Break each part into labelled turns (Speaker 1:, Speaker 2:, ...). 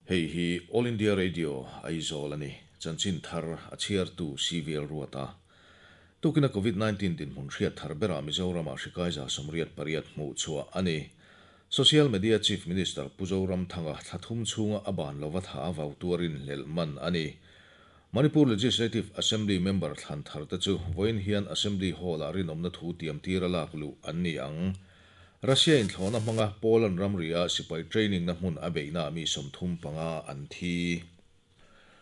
Speaker 1: Hei hi All India Radio, Aizawl a ni. Chanchin thar a chhiartu CVL Ruata. Tukina Covid 19 dinhmun hriat thar berah Mizoramah hri kai 88 hmuh chhuah a ni. Social Media Chief Minister Pu Zoramthanga thla thum chhunga a ban lova tha a vau tuarin hlelh man a ni. Manipur Legislative Assembly member thlan thar te chu vawiin hian Assembly Hall-ah rinawmna thu tiam tira lak luh an ni ang. Russia in thlawhna hmanga Poland ramri-a sipai training na hmun a beihnaah mi 35 an thi.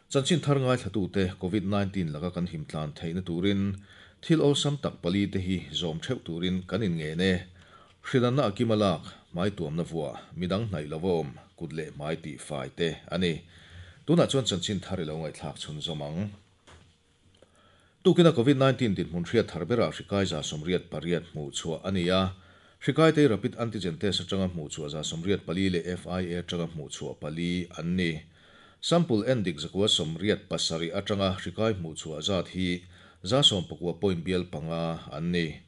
Speaker 1: Chanchin thar ngaithlatute Covid 19 laka kan him tlan theihna turin thil awlsam tak pali te hi zawm theuh turin kan inngen e. Hrilanna a kim a lak, hmai tuamna vuah, midang hnaih lo awm, kut leh hmai tih fai te a ni. Tunah chuan chanchin thar i lo ngaihthlak chhunzawm ang. Tukina Covid 19 dinhmun hriat thar berah hri kai 88 hmuh chhuah a ni a. Hri kaite rapid antigen test atanga hmuh chhuah 84 leh FIA atanga hmuh chhuah pali an ni. Sample endik 187 atanga hri kai hmuh chhuah zat hi 19 point bial panga an ni.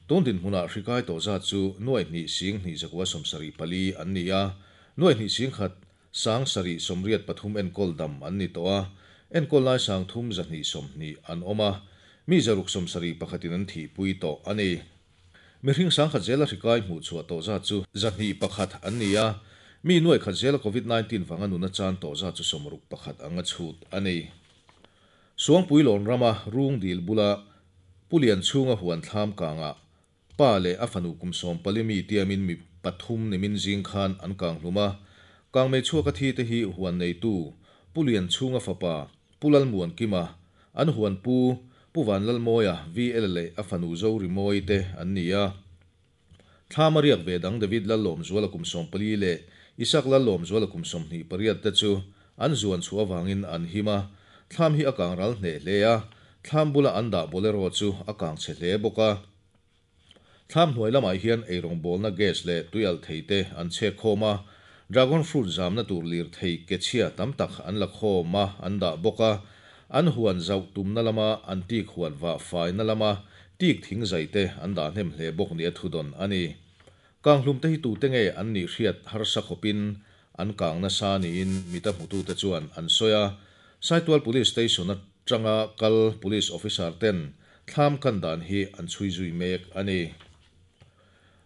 Speaker 1: Tun dinhmunah hri kai tawh zat chu nuai hnih sing hnih zakua sawmsarih pali an ni a. Nuai hnih sing khat sang sarih 83 enkawl dam an ni tawh a, enkawl lai 3220 an awm a, mi 671 in an thihpui tawh a ni. Mihring 1000 zela hri kai hmuh chhuah tawh zat chu 201 an ni a, mi nuai khat zela Covid 19 vanga nuna chan tawh zat chu 61 anga chhut a ni. Suangpui lawn rama rung dil bula Pulian chhunga huan thlam kangah pa leh a fanu kum 14 mi tiamin mi pathum nimin zing khan an kang hlum a. Kang mei chhuak a thi te hi huan neitu Pulian chhunga fapa Pulal Muan Kima, an huan pu Pu Vanlal Mawia VL leh a fanu Zori Mawi te an ni a. Thlam a riak ve dang David Lallawm Zuala kum 14 leh Isak Lallawm Zuala kum 28 te chu an zuan chhuah avangin an him a. Thlam hi a kang ral hneh hle a, thlam bula an dah bolero chu a kang chhe hle bawk a. Thlam hnuai lamah hian eirawng bawlna gas leh tui alh thei te an chhek khawm a, dragon fruit zamna tur lir thei ke chhia tam tak an la khawm a, an dah bawk a. An huan zauh tumna lama an tik huan vah faina lama tik thing zai te an dah hnem hle bawk nia thudawn a ni. Kanghlum te hi tute nge an nih hriat harsa khawpin an kang nasa niin mita hmutute chuan an sawi a. Saitual Police Station atanga kal Police Officer ten thlam kan dan hi an chhui zui mek a ni.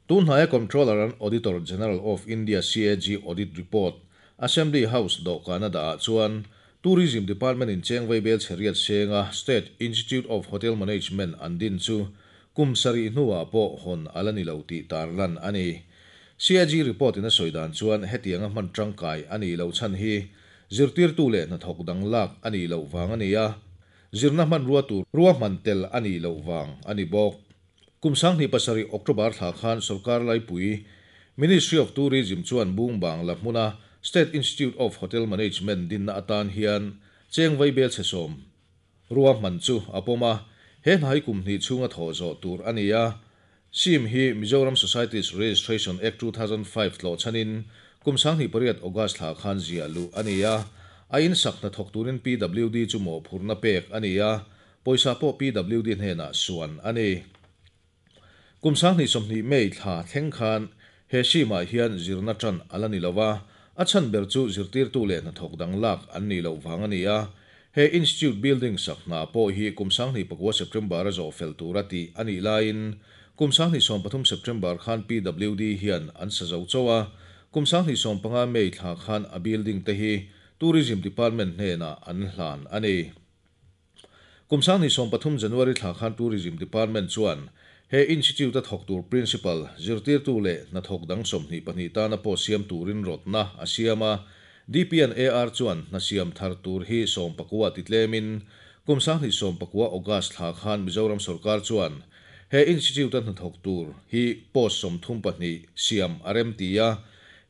Speaker 1: Tunhnaia Comptroller and Auditor General of India CAG Audit Report Assembly House dawhkana dahah chuan Tourism Department in cheng vaibel chheriat senga State Institute of Hotel Management an din chu kum sarih hnuah pawh hawn ala ni lo tih tarlan a ni. CAG report in a sawi dan chuan hetianga hman tangkai a nih loh chhan hi zirtirtu leh hnathawk dang lak a nih loh vang a ni a, zirna hmanrua tur ruahman tel a nih loh vang a ni bawk. Kum 2007 October thla khan Sarkar Laipui Ministry of Tourism chuan Bungbang la hmuna State Institute of Hotel Management dinna atan hian cheng vaibel chhe sawm ruahman chu a pawm a, he hnai kum hnih chhunga thaw zawh tur a ni a. Sim hi Mizoram Societies Registration Act 2005 tlo chanin kum 2008 August thla khan zia lu a ni a. A in sak hna thawk turin PWD chu maw phurna pek a ni a, pawisa pawh PWD hnenah suan a ni. Kum 2020 May thla thleng khan he simah hian zirna tan ala ni lova, a chan ber chu zirtirtu leh hnathawk dang lak an ni loh vang a ni a. He institute building sak hna pawh hi kum 2009 September a zawh fel tur a tih a nih laiin kum 2023 September khan PWD hian an sa zo chaw a, kum 2025 May thla khan a building te hi Tourism Department hnenah an hlan a ni. Kum 2023 January thla khan Tourism Department chuan he institute a thawk tur principal zirtirtu leh hnathawk dang 22 tana pawh siam turin rawtna a siam a. DP and AR chuan hna siam thar tur hi 19 ti tlemin kum 2019 August thla khan Mizoram Sarkar chuan he institute a hnathawk tur hi post 32 siam a rem ti a.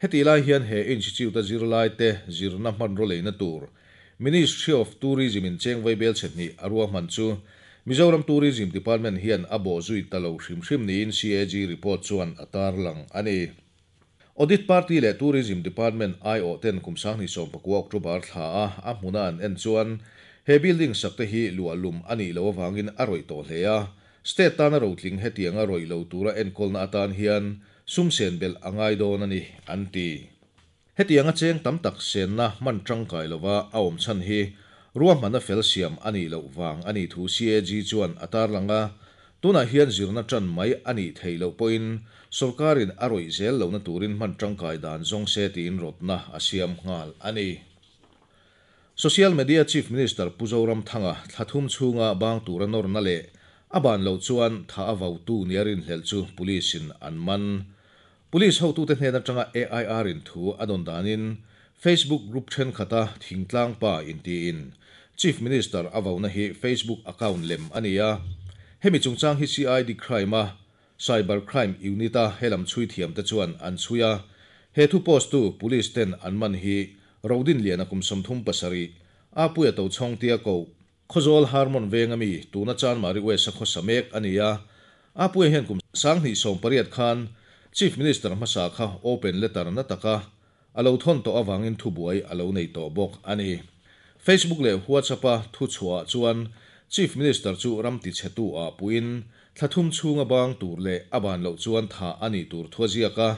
Speaker 1: Heti lai hian he institute a zirlai te zirna hmanraw leina tur Ministry of Tourism in cheng vaibel chhehni a ruahman chu Mizoram Tourism Department hian a bawh zui ta lo hrim hrim niin CAG report chuan a tar lang a ni. Audit Party leh Tourism Department IO ten kum 2019 October thla a a hmuna an en chuan he building sak te hi luah lum a nih loh awangin a rawih tawh hle a. State tana rotling hetianga rawih lo tura enkawlna atan hian sum sen belh a ngai dawn a ni an ti. Hetianga cheng tam tak senna hman tangkai lova a awm chhan hi ruahmanna fel siam a nih loh vang a nih thu cag chuan a tarlang a, tunah hian zirna tan mai a nih theih loh pawhin sawrkarin a rawih zel lohna turin hman tangkai dan zawng se tiin rawtna a siam nghal a ni. Social Media Chief Minister Pu Zoramthanga thla thum chhunga bang tura nawrna leh a ban loh chuan thah a vautu nia rinhlelh chu Police-in an man. Police hotute hnen atanga AIR in thu a dawn danin Facebook group thenkhata thingtlang pa intiin Chief Minister a vauna hi Facebook account lem a ni a. Hemi chungchang hi CID Crime-a Cyber Crime Unit-a helam chhui thiamte chuan an chhui a. He thu post-tu Police ten an man hi Rodinliana kum 37, Apuia Tochhawng tia koh, Khawzawl Harmon venga mi tuna Chanmari West-a khawsa mek a ni a. Apuia hian kum 2018 khan Chief Minister hmasa kha open letter na taka a lo thawn tawh avangin thubuai a lo nei tawh bawk a ni. Facebook leh WhatsApp-a thu chhuahah chuan Chief Minister chu ram tichhetu ah puiin thla thum chhunga bang tur leh a ban loh chuan thah a nih tur thu a ziak a.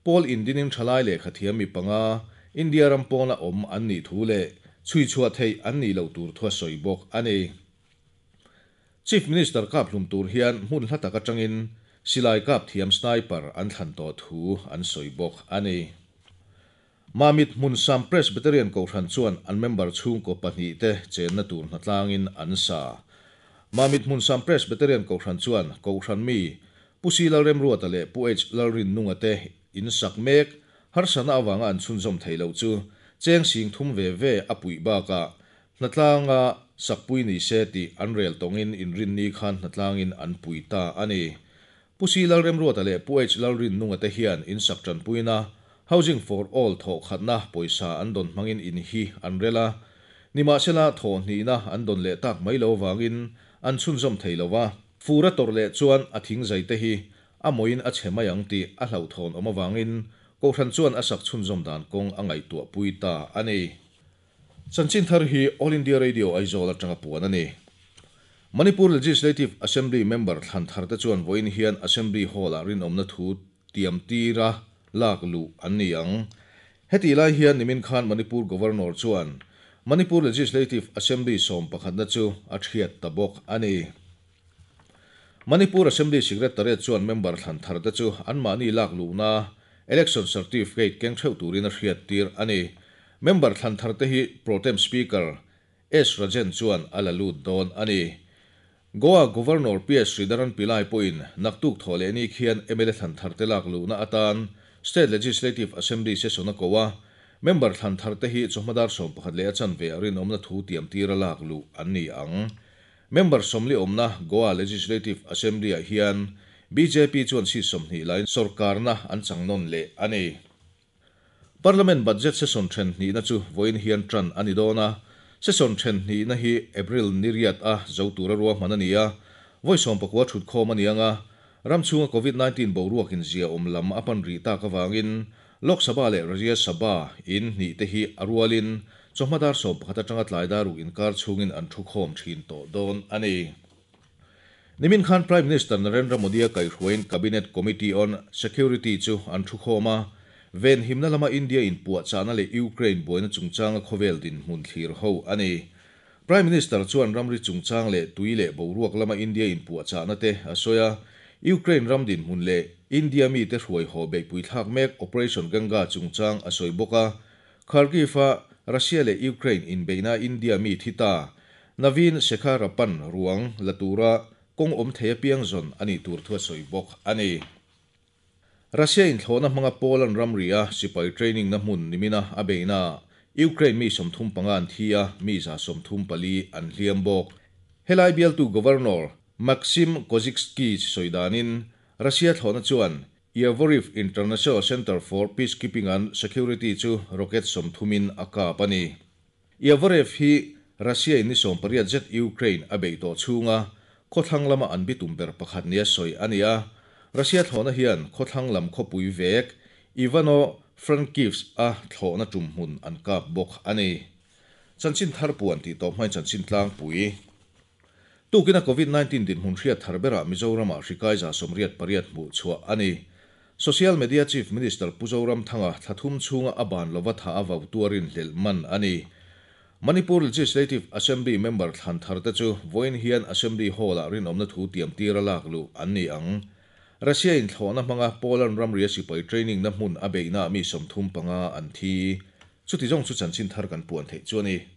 Speaker 1: Pawl indinin thalai lehkha thiam mi panga India ram pawna awm an nih thu leh chhui chhuah theih an nih loh tur thu a sawi bawk a ni. Chief Minister kap hlum tur hian hmun hla tak atangin silai kap thiam sniper an thlan tawh thu an sawi bawk a ni. Mamit hmun Sam Presbyterian Kohhran chuan an member chhungkaw pahnihte chenna tur hnatlangin an sa. Mamit hmun Sam Presbyterian Kohhran chuan Kohhran mi Pu Si Lalremruata leh Pu H Lalrinnunga te in sak mek harsatna avanga an chhunzawm thei loh chu cheng sing thum ve ve a puih bakah hnatlanga sakpui ni se tih an rel tawngin inrinni khan hnatlangin an pui ta a ni. Pu Si Lalremruata leh Pu H Lalrinnunga te hian in sak tanpuina Housing for All thawhkhatna pawisa an dawn hmangin in hi an rel a, nimahsela thawhhnihna an dawn leh tak mai lo avangin an chhunzawm thei lo a. Fur a tawrh leh chuan a thing zai te hi a mawiin a chhe mai ang tih a hlauhthawn awm avangin Kohhran chuan a sak chhunzawm dan kawng a ngaihtuah pui ta a ni. Chanchin thar hi All India Radio Aizawl atanga puan a ni. Manipur Legislative Assembly member thlan thar te chuan vawiin hian Assembly Hall-ah rinawmna thu tiam tira lak luh an ni ang. Hetih lai hian nimin khan Manipur Governor chuan Manipur Legislative Assembly sawm pakhatna chu a thiat ta bawk a ni. Manipur Assembly Secretariat chuan member thlan thar te chu anmahni lak luhna Election Certificate keng theuh turin a hriat tir a ni. Member thlan thar te hi Pro Tem Speaker S Rajen chuan a la lut dawn a ni. Goa Governor PS Sridharan Pillai pawhin naktuk thawh leh ni khian mla thlan thar te lak luhna atan State Legislative Assembly session a ko a, member thlan thar te hi chawhma dar 11 leh a chanve a rinawmna thu tiam tira lak luh an ni ang. Member sawmli awmna Goa Legislative Assembly-ah hian bjp chuan seat 20 lain sawrkarna an chang nawn leh a ni. Parliament budget session then hnihna chu vawiin hian tan a ni dawn a, session then hnihna hi April ni riat a zo tura ruahman a ni a, vawi 19 thut khawm a ni ang a, ram chhunga Covid-19 boruakin zia awm lam a pan rih tak avangin Lok Sabha leh Rajya Sabha in hnih te hi a rualin chawhma dar 11 atanga tlai dar ruk inkar chhungin an thu khawm thin tawh dawn a ni. Nimin khan Prime Minister Narendra Modi-a kaihhruaiin Cabinet Committee on Security chu an thu khawm a, ven himna lama India in puahchahna leh Ukraine buaina chungchanga khawvel dinhmun thlir ho a ni. Prime Minister chuan ramri chungchang leh tui leh boruak lama India in puahchahna te a sawi a, Ukraine ram dinhmun leh India mite hruai haw beihpui thlak mek Operation Ganga chungchang a sawi bawk a, Kharkiv-a Russia leh Ukraine inbeihna India mi thi ta Naveen Shekharapan ruang la tura kawng awm thei apiang zawn a nih tur thu a sawi bawk a ni. Russia inthlawhna hmanga Poland ramri a sipai training na hmun nimina a beihna Ukraine mi 35 an thi a, mi 134 an hliam bawk. Helai bialtu Governor Maxim Kozitsky sawi danin Russia thlawhna chuan Yavoriv International Center for Peacekeeping and Security chu rocket 30 in a kap a ni. Yavoriv hi Russia in ni 18 zet Ukraine a bei tawh chhunga khawthlang lama an bitum ber pakhat nia sawi a ni a. Russia thlawhna hian khawthlang lam khawpui vek Ivano Frankivsk a thlawhna tum hmun an kap bawk a ni. Chanchin thar puan tih tawh hmain chanchin tlangpui. Tukina Covid-19 dinhmun hriat thar berah Mizorama hri kai 188 hmuh chhuah a ni. Social Media Chief Minister Pu Zoramthanga thla thum chhunga a ban lova thah a vautua rinhlelh man a ni. Manipur Legislative Assembly member thlan tharte chu vawiin hian Assembly Hall-ah rinawmna thu tiam tira lakluh an ni ang. Russia-in thlawhna hmanga Poland ramria sipai training-na hmun a beihnaah mi 35 an thi. Chuti zawng chu chanchin thar kan puan theih chu a ni.